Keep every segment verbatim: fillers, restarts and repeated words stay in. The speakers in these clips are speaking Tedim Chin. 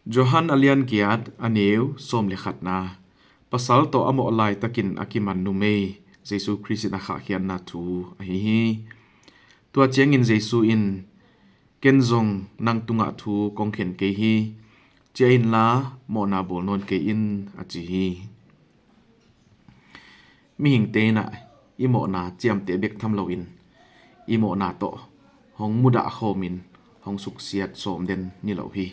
Johan a lian giat, a neu sawm le khatna. Pasal tawh a mawh laitakin a kiman numei Jesu Khrist in a khahkhiatna thu ahi hi. Tua ciangin Jesu in, "Ken zong nang tungah thu kong khen kei hi. Ciah inla mawhna bawl nawn kei in," a ci hi. Mihingte in ah i mawhna ciamteh bek tham loin, i mawhna tawh hong mudah khawmin hong suksiat sawm den ni lo hi.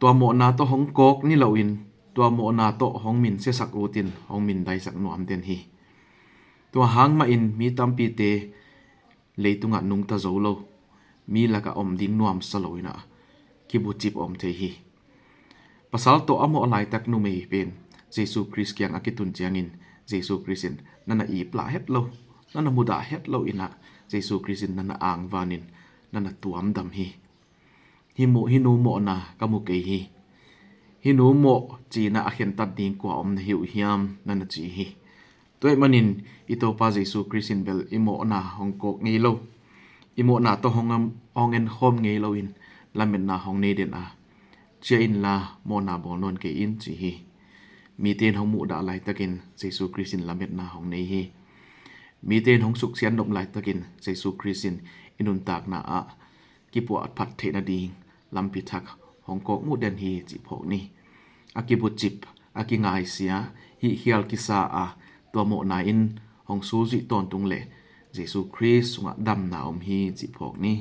Tua mawhna tawh hong kawk ni loin, tua mawhna tawh hong min siasak utin hong min daisak nuam den hi. Tua hang mahin mi tampite leitungah nungta zo lo, mi lakah om ding nuamsa lo in ah kibucip om thei hi. Pasal tawh a mawh laitak numei pen Jesu Khrist kiang a kitun ciangin Jesu Khrist in na na iplah het lo, na na mudah het lo in ah Jesu Khrist in na na angvanin na na tuamdam hi. Hi mu, hi nu mawhna ka mu kei hi. Hi nu mawh cina a khentat ding kua om na hi uh hiam, na na ci hi. Tua ahih manin i Topa Jesu Khrist in bel i mawhna hong kawk ngei lo, i mawhna tawh hong, hong enkhawm ngei loin lametna hong nei den a, "Ciah inla mawhna bawl nawn kei in," ci hi. Mite in hong muhdah laitakin Jesu Khrist in lametna hong nei hi. Mite in hong suksiat nop laitakin Jesu Khrist in i nuntakna ah kipuahphat theih nading lampi thak hong kawk muh den hi cih phawk ni. A kibucip, a kingaisia, hihkhial kisa a, tua mawhna in hong sulzuih tawntung leh Jesu Khrist sungah damna om hi cih phawk ni.